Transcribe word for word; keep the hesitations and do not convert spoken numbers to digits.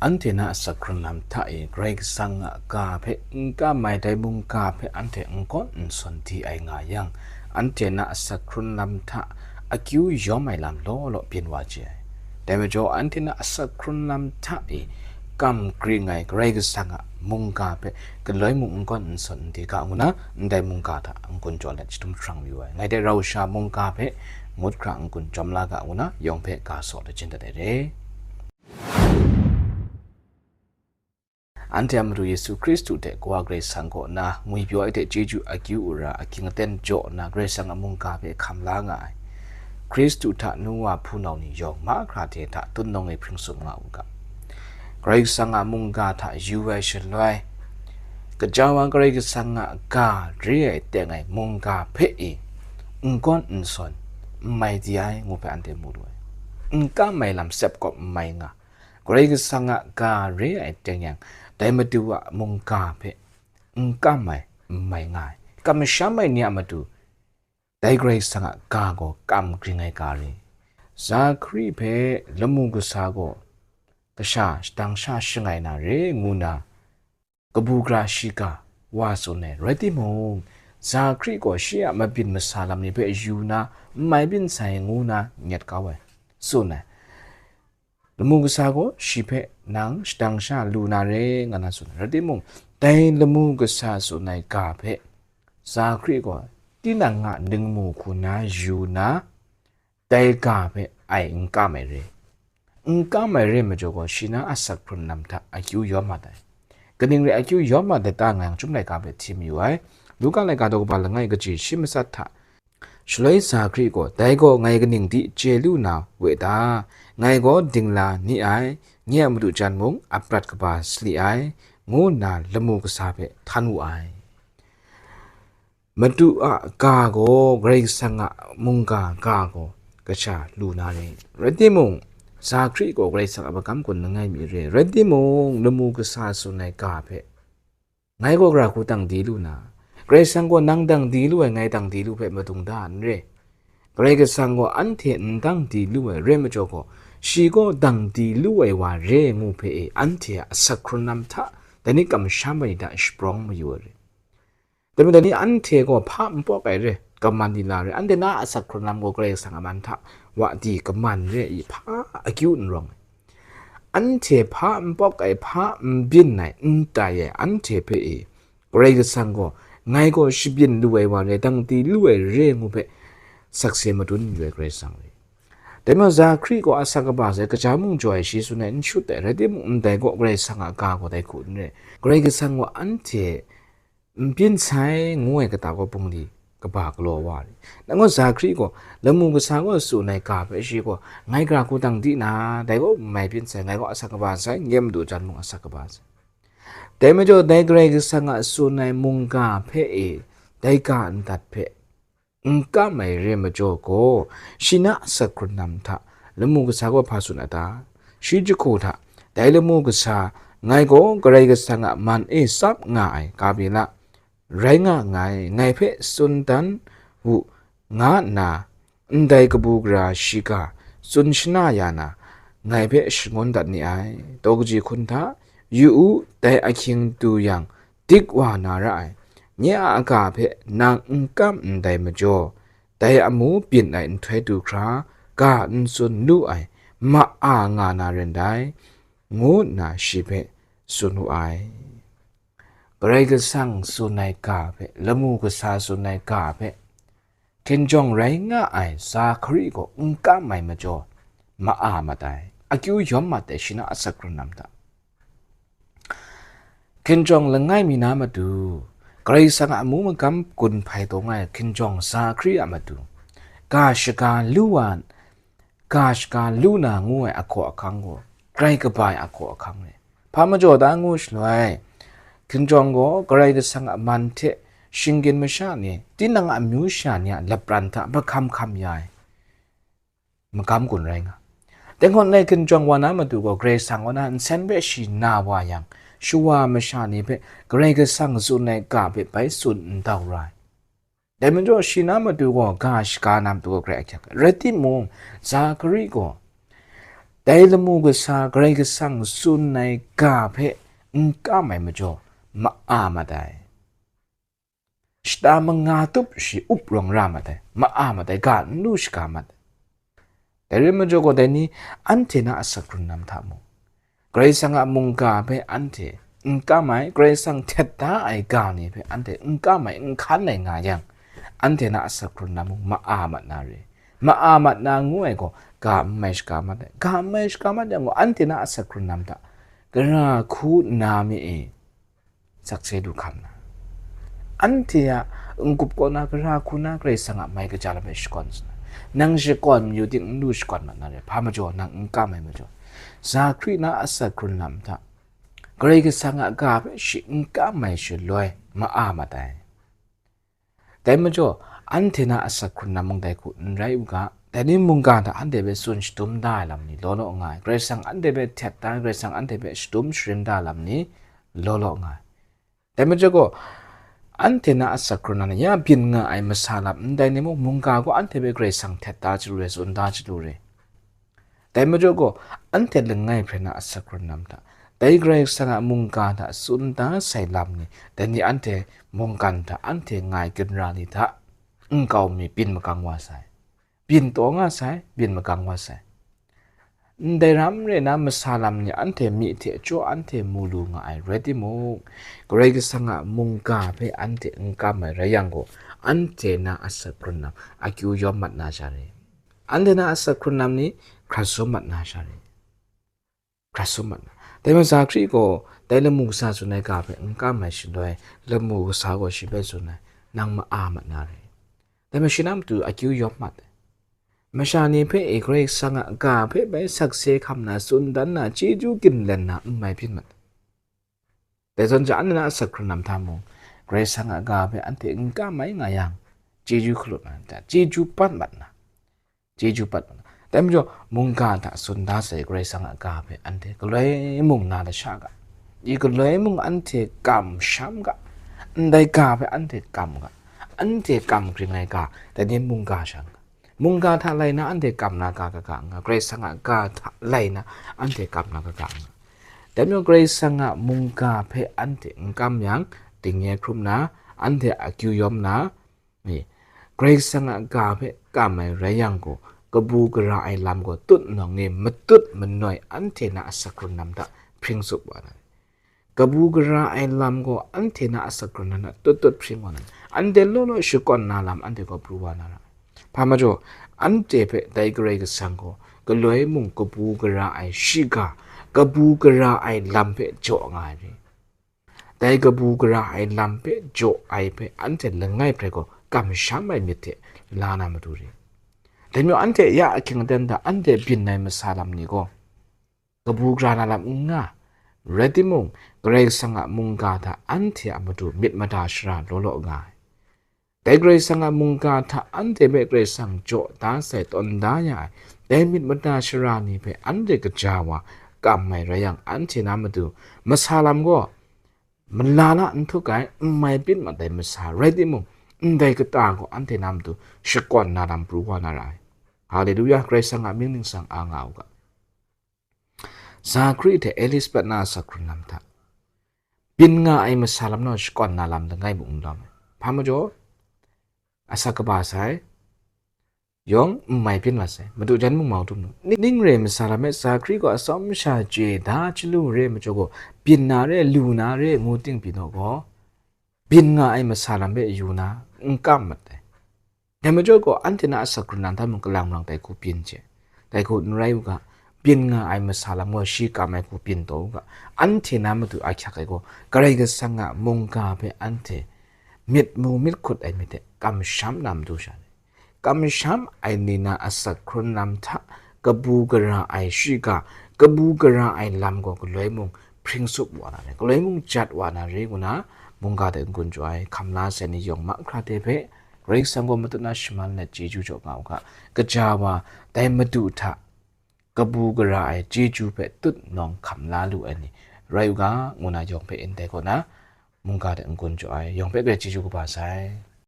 Anhte na asak hkrun lam hta e Karai Kasang a ga hpe n kam ai dai mungga hpe anhte n gawn n sawn di ai nga yang, anhte na asak hkrun lam hta akyu yawm ai lam law law byin wa chye ai. Dai majaw, anhte na asak hkrun lam hta e kam gring ai Karai Kasang a mungga hpe galoi mung n gawn n sawn n di ga ngu na, ndai mungga hta n-gun jaw let shadum jahprang mayu ai. Ngai dai rau sha mungga hpe ngut hkra n-gun jawm la ga ngu na, yawng hpe ga saw lajin dat ai re. Anhte a Madu Yesu Hkristu hte Kawa Karai Kasang kaw na ngwipyaw ai hte chyeju akyu ara ahkying aten jaw nna Karai Kasang a mungga hpe hkam la nga ai. Hkristu hta nu wa hpunau ni yawng mahkra hte hta tun nawng e hpring sum nga u ga. Karai Kasang a mungga hta yu ai shaloi, kaja wa Karai Kasang a ga re ai teng ai mungga hpe e n gawn n sawn n mai di ai ngu hpe anhte mu lu ai. N kam ai lam sep kawp n mai nga, Karai Kasang a ga re ai teng yang, dai Madu a mungga hpe n kam ai n mai nga ai. Kamsham ai ni a matu, dai Karai Kasang a ga gaw kam gring ai ga re. Zakhri hpe lamu kasa gaw kasha shadang sha shangai na re ngu na, kabu gara shiga wa tsun ai. Rai timung, Zakhri gaw shi a mabyin masa lam ni hpe yu na, n mai byin sai ngu na nyet kau ai, tsun ai. Lamu kasa gaw shi hpe, "Nang shadang sha lu na re," nga na tsun ai. Rai timung, dai lamu kasa tsun ai ga hpe Zakhri gaw tinang a ningmu hku na yu na, dai ga hpe ai n kam ai re. N kam ai re majaw gaw, shi na asak hkrun lam hta akyu yawm mat ai. Kaning re akyu yawm mat ai ta nga yang, Chyum laika hpe htim yu ai. Luka laika daw kaba langai kaji shi matsat hta, shaloi Zakhri gaw, "Dai gaw ngai kaning di chye lu na we ta? Ngai gaw dingla ni ai, nye a madu jan mung aprat kaba sali ai," ngu nna lamu kasa hpe htan wu ai. Madu a ga gaw, Karai Kasang a mungga ga gaw kasha lu na re. Rai timung, Zakhri gaw Karai Kasang a magam gun langai mi re. Rai timung, lamu kasa tsun ai ga hpe, "Ngai gaw gara hku dang di lu na, Karai Kasang gaw nang dang di lu ai, ngai dang di lu hpe madung da n re. Karai Kasang gaw anhte n dang di lu ai rai majaw gaw, shi gaw dang di lu ai wa re ngu hpe e, anhte a asak hkrun lam hta, dai ni kamsham ai ni hta shaprawng mayu ai re. Dai majaw ni anhte gaw hpa npawk ai re, kaman lila re, anhte na asak hkrun lam gaw Karai Kasang a man hta wa di kaman re i, hpa akyu n rawng ai. Anhte hpa npawk ai, hpa n byin ai, n tai ai, anhte hpe e, Karai Kasang gaw, ngai gaw shabyin lu ai wa re, dang di lu ai re ngu hpe sakse madun yu ai Karai Kasang re." Dai majaw, Zakhri gaw asak kaba sai, kaja mung jaw ai shi tsun ai n shut ai, rai timung, ndai gaw Karai Kasang a ga gaw dai hku n re. Karai Kasang gaw anhte n byin sai ngu ai kata gaw bungli kaba galaw wa ai. Nang gaw Zakhri gaw, lamu kasa gaw tsun ai ga hpe shi gaw, "Ngai gara hku dang di na, dai gaw n mai byin sai, ngai gaw asak kaba sai, nye madu jan mung asak kaba sai." Dai majaw, dai Karai Kasang a tsun ai mungga hpe e, dai ga ndat hpe n kam ai re majaw gaw, shi na asak hkrun lam hta lamu kasa gaw hpa tsun a ta? Shi jahku hta, "Dai lamu kasa, ngai gaw Karai Kasang a man e tsap nga ai ga bila rai nga nngai, ngai hpe tsun dan u," nga nna, ndai kabu gara shiga tsun shana ya na, ngai hpe shangun dat ni ai. Daw kaji hkun hta, yu u, dai ahkying du yang, dik wa na ra ai. Nye a ga hpe nang n kam ndai majaw, dai amu byin ai nhtoi du hkra, ga n tsun lu ai, ma a nga na ren dai, ngu nna shi hpe tsun wu ai. Karai Kasang tsun ai ga hpe, lamu kasa tsun ai ga hpe, hkinjawng rai nga ai Zakhari gaw n kam ai majaw, ma a mat ai, akyu yawm mat ai shi na asak hkrun lam hta. Hkinjawng langai mi na matu, Karai Kasang a amu magam gun hpai taw nga ai hkinjawng Zakhari a matu, ga shaga lu wa, ga shaga lu na ngu ai ahkaw ahkang gaw, grai kaba ai ahkaw ahkang re. Hpa majaw da ngu shaloi, hkinjawng gaw Karai Kasang a man hte shinggyim masha ni, tinang a amyu sha ni a lapran hta mahkam hkam ya ai magam gun rai nga. Dai hkawt ngai hkinjawng wa na matu gaw, Karai Kasang kaw na nsen hpe shi na wa yang, shawa masha ni hpe Karai Kasang tsun ai ga hpe bai tsun n dau ra ai. Dai majaw, shi na matu gaw ga shaga na matu gaw grai ahkyak ai. Rai timung, Zakhari gaw Dai lamu kasa Karai Kasang tsun ai ga hpe n kam ai majaw, ma-a mat ai. Shata manga tup shi up rawng ra mat ai, ma-a mat ai, ga n lu shaga mat ai. Dai rai majaw gaw, dai ni anhte na asak hkrun lam hta mung, Karai Kasang a mungga hpe anhte n kam ai, Karai Kasang htet da ai ga ni hpe anhte n kam ai, n hkan ai nga yang, anhte na asak hkrun lam mung ma-a mat na re. Ma-a mat na ngu ai gaw, ga n mai shaga mat ai. Ga n mai shaga mat yang gaw, anhte na asak hkrun lam hta gara hku nna mi e? Sakse du hkam na, anhte a n-gup kaw na, gara hku na, Karai Kasang a mai kaja lam hpe shakawn sa na, nang shakawn mayu ting, n lu shakawn mat na re, hpa majaw nang n kam ai majaw, Zakari na asak hkrun lam hta Karai Kasang a ga hpe shi n kam ai shaloi ma-a mat ai. Dai majaw, anhte na asak hkrun lam mung dai hku n rai u ga, dai ni mungga hta anhte hpe tsun shadum da ai lam ni law law nga ai, Karai Kasang anhte hpe htet da ai, Karai Kasang anhte hpe shadum sharin da ai lam ni law law nga ai. Dai majaw gaw, anhte na asak hkrun lam ya byin nga ai masa lam ndai ni mung, mungga gaw anhte hpe Karai Kasang htet da chyalu re, tsun da chyalu re. Dai majaw gaw, anhte langai hpre na asak hkrun lam hta, dai Karai Kasang a mungga hta tsun da sai lam ni, dai ni anhte mungkan hta anhte nga ai ginra ni hta nkau mi byin magang wa sai, byin taw nga sai, byin magang wa sai. Ndai ram rai na, masa lam ni anhte myi hte chyaw anhte mu lu nga ai rai timung, Karai Kasang a mungga hpe anhte n kam ai rai yang gaw, anhte na asak hkrun lam akyu yawm mat na sha re. Anhte na asak hkrun lam ni hkrat sum mat na sha re. Hkrat sum mat na. Dai majaw Zakari gaw dai lamu kasa tsun ai ga hpe n kam ai shaloi, lamu kasa gaw shi hpe tsun ai, nang ma-a mat na re. Dai majaw shi na matu akyu yawm mat ai. Masha ni hpe e Karai Kasang a ga hpe bai sakse hkam na, tsun dan na, chyeju ginlen na n mai byin mat. Dai zawn ja, anhte na asak hkrun lam hta mung, Karai Kasang a ga hpe anhte n kam ai nga yang, chyeju hkalut na, chyeju pat mat na, chyeju pat mat na. Dai majaw, mungga hta tsun da sai Karai Kasang a ga hpe anhte galoi mung na lasha ga, i galoi mung anhte kamsham ga, ndai ga hpe anhte kam ga, anhte kam hkring ai ga, dai ni mungga sha nga, mungga hta lai na anhte kam na ga kaga nga, Karai Kasang a ga hta lai na anhte kam na kaga nga. Dai majaw, Karai Kasang a mungga hpe anhte n kam yang, dingnye hkrum na, anhte akyu yawm na, ni, Karai Kasang a ga hpe kam ai rai yang gaw, kabu gara ai lam gaw tut nawng ni matut manoi anhte na asak hkrun lam hta hpring tsup wa na. Kabu gara ai lam gaw anhte na asak hkrun lam hta tut tut hpring wa na. Anhte law law shakawn na lam anhte gaw pru wa na ra. Hpa majaw, anhte hpe dai Karai Kasang gaw galoi mung kabu gara ai shiga, kabu gara ai lam hpe jaw nga ai re. Dai kabu gara ai lam hpe jaw ai hpe anhte langai hpre gaw kamsham ai myit hte la na matu re. Dai majaw, anhte ya ahkying aten hta anhte byin ai masa lam ni gaw, kabu gara na lam n nga, rai timung, Karai Kasang a mungga hta anhte a matu myit mada shara law law nga ai. Dai Karai Kasang a mungga hta anhte hpe Karai Kasang jaw da sai, tawn da ya ai, dai myit mada shara ni hpe anhte gaja wa kam ai rai yang, anhte na matu masa lam gaw mala la n htuk ai, n mai byin mat ai masa rai timung, ndai kata gaw anhte na matu shakawn na lam pru wa na ra ai. Haleluya, Karai Kasang a mying ningsang a nga u ga. Zakari hte Elisabet na asak hkrun lam hta, byin nga ai masa lam naw shakawn na lam langai mung n lawm ai. Hpa majaw, asak kaba sai, yawng n mai byin mat sai, madu jan mung mau htum nu. Ning, ning re masa lam hpe Zakari gaw atsawm sha chye da chyalu re majaw gaw, byin na re, lu na re ngu ting pyi naw gaw, byin nga ai masa lam hpe yu na n kam mat ai. Dai majaw gaw, anhte na asak hkrun lam hta mung kalang marang dai hku byin hte, dai hku n rai u ga, byin nga ai masa lam gaw shi kam ai hku byin taw u ga, anhte na matu ahkyak ai gaw, Karai Kasang a mungga hpe anhte myit mu myit hkut ai myit hte kamsham na matu sha ni, kamsham ai ni na asak hkrun lam hta, kabu gara ai shiga, kabu gara ai lam gaw galoi mung hpring tsup wa na re, galoi mung jat wa na re, ngu na mungga hte n-gun jaw ai hkam la sai ni yawng mahkra hte hpe, Karai Kasang gaw matut na shaman let chyeju jaw nga u ga, gaja wa dai Madu hta kabu gara ai chyeju hpe tut nawng hkam la lu ai ni rai u ga, ngu na yawng hpe ndai kaw na mungga hte n-gun jaw ai, yawng hpe grai chyeju kaba sai.